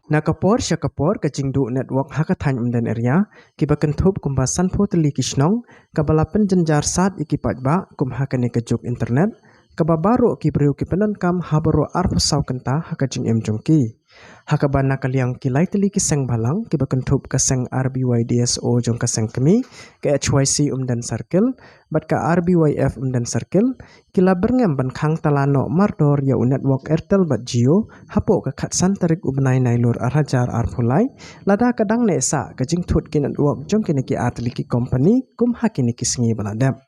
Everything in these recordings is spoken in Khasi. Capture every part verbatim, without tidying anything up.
Na ka por sha ka por, ka jingduh network ha ka thaiñ Umden area, kiba kynthup kumba sanphew tylli ki shnong, kaba la pynjynjar sat ïa ki paidbah kum ha kane ka juk internet, kaba baroh ki briew ki pyndonkam ha baroh arphew saw kynta ha ka jingim jong ki. Ha kaba na ka liang ki lai tylli ki seng bhalang, kiba kynthup ka seng R B Y D S O jong ka seng kmie, ka H Y C Umden Circle, bad ka R B Y F Umden Circle, ki la byrngem ban khang tala noh mardor ïa u network Airtel bad Jio, hapoh ka khatsan tarik u bnai Nailur ar hajar arphew lai, lada ka dang neh sah ka jingthut ki network jong kine ki ar tylli ki company, kum ha kine ki sngi ba la dep.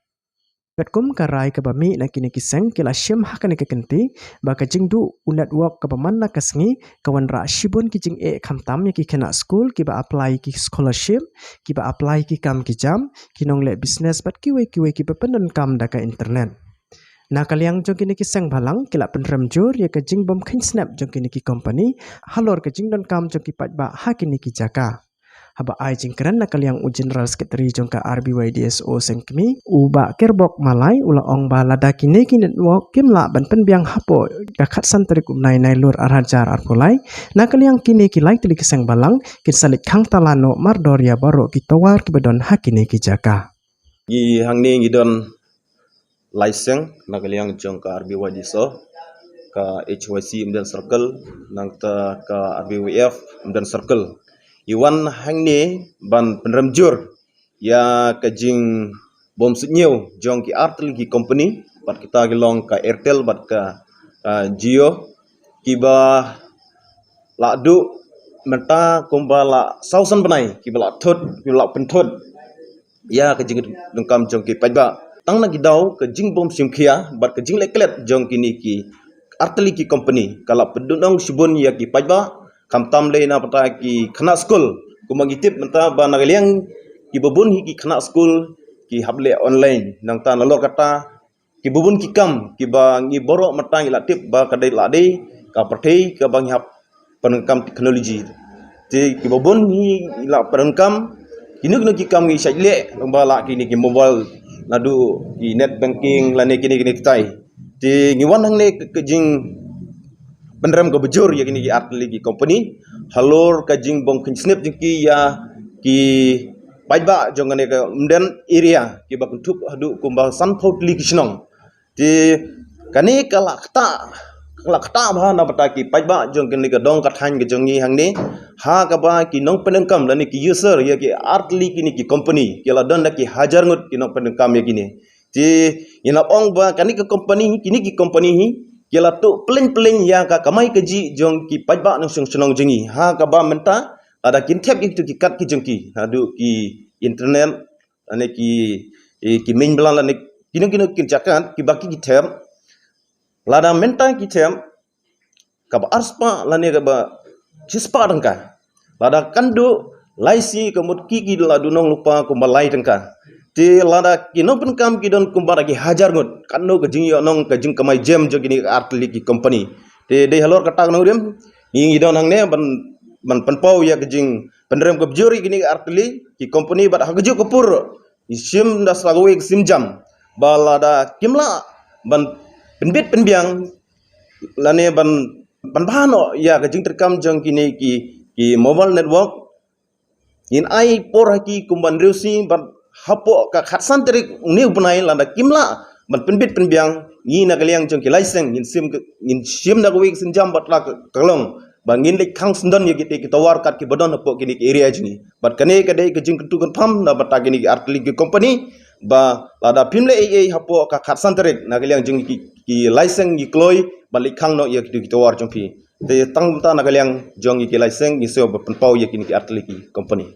Katkum ka rai kaba mih na kine ki seng, ki la shim ha kane ka kynti, ba ka jingduh u network kaba man la ka sngi, ka wanrah shibun ki jingeh khamtam ïa ki khynnah skul, kiba apply ki scholarship, kiba apply ki kam ki jam, ki nongleh business bad kiwei kiwei kiba pyndonkam da ka internet. Na ka liang jong kine ki seng bhalang, ki la pynrem jur ïa ka jingbym kheiñ snep jong kine ki company, halor ka jingdonkam jong ki paidbah ha kine ki jaka. Haba ai jingkren na ka liang u General Secretary jong ka R B Y D S O seng kmie, u Bah Kerbok Malai, u la ong ba lada kine ki network kim lah ban pynbiang hapoh ka khatsan tarik u bnai Nailur ar hajar arphew lai, na ka liang kine ki lai tylli ki seng bhalang, kin sa leit khang tala noh mardor ïa baroh ki tower kiba don ha kine ki jaka. Ngi hangne ngi don lai seng, na ka liang jong ka R B Y D S O, ka H Y C Umden Circle, nangta ka R B Y F Umden Circle. Ngi wan hangne ban pynrem jur ïa ka jingbym suidñiew jong ki ar tylli ki company, bad kita ki long ka Airtel bad ka, ah, Jio, kiba la duh mynta kumba la saw san bnai, kiba la thut, kiba la pynthut ïa ka jingdonkam jong ki paidbah. Tang na ki daw ka jingbym shim khia bad ka jingleh klet jong kine ki ar tylli ki company, ka la pynduhnong shibun ïa ki paidbah, khamtam lei na bynta ki khynnah skul. Kumba ngi tip mynta ba na ka liang kiba bun hi ki khynnah skul ki hap leh online, nangta nalor kata kiba bun ki kam kiba ngi baroh mynta ngi la tip ba ka dei la dei ka pyrthei kaba ngi hap pyndonkam technology. Te kiba bun ngi la pyndonkam kino kino ki kam ngi shait leh lyngba la kine ki mobile, naduh ki net banking lane kine kine kitai. Te ngi wan hangne ka, ka jingpynrem kaba jur ïa kine ki ar tylli ki company halor ka jingbym kheiñ snep jong ki ïa ki paidbah jong kane ka Umden area, kiba kynthup haduh kumba sanphew tylli ki shnong. Te kane ka la ktah, ka la ktah bha na bynta ki paidbah jong kane ka dong ka thaiñ ka jong ngi hangne, ha kaba ki nongpyndonkam lane ki user ïa ki ar tylli kine ki company ki la don da ki hajar ngut ki nongpyndonkam ïa kine. Te ngi la ong ba kane ka company, kine ki company hi ki la tuh pyllein pyllein ïa ka kamai kajih jong ki paidbah nongshong shnong jong ngi, ha kaba mynta lada kin thep ïa kito ki card ki jong ki, haduh ki internet lane ki, eh, ki main blan lane kino kino ki jaka kiba ki, ki thep. Lada mynta ki thep kaba arspah lane kaba shispah tyngka, lada kan duh lai sngi ka mut ki, ki la duhnong lypa kumba lai tyngka. Te lada ki nongpyndonkam ki don kumba da ki hajar ngut, katno ka jingïohnong ka jingkamai jem jong kine ki ar tylli ki company. Te dei halor kata ka nongrim ngi, ngi don hangne ban, ban pynpaw ïa ka jingpynrem kaba jur ïa kine ki ar tylli ki company, bad ha kajuh ka por ngi shim da sa kawei ka sienjam ba lada kim lah ban pynbit pynbiang lane ban, ban bha noh ïa ka jingtrei kam jong kine ki, ki mobile network, ngin ai por ha ki kumba hynriew sngi bad hapoh ka khatsan tarik une u bnai lada kim lah ban pynbit pynbiang, ngi na ka liang jong ki lai seng ngin shim ka, ngin shim da kawei ka sienjam bad la ka, ka long ba ngin leit khang syndon ïa kite ki tower kat kiba don hapoh kine ki area jong ngi. Bad kane ka dei ka jingkyntu kynpham na bynta kine ki ar tylli ki company ba lada phim leh ei ei hapoh ka khatsan tarik na ka liang jong ki, ki lai seng ngi kloi ban leit khang noh ïa kito ki tower jong phi. Te tang mynta na ka liang jong ngi ki lai seng ngi sngew ba pynpaw ïa kine ki ar tylli ki company.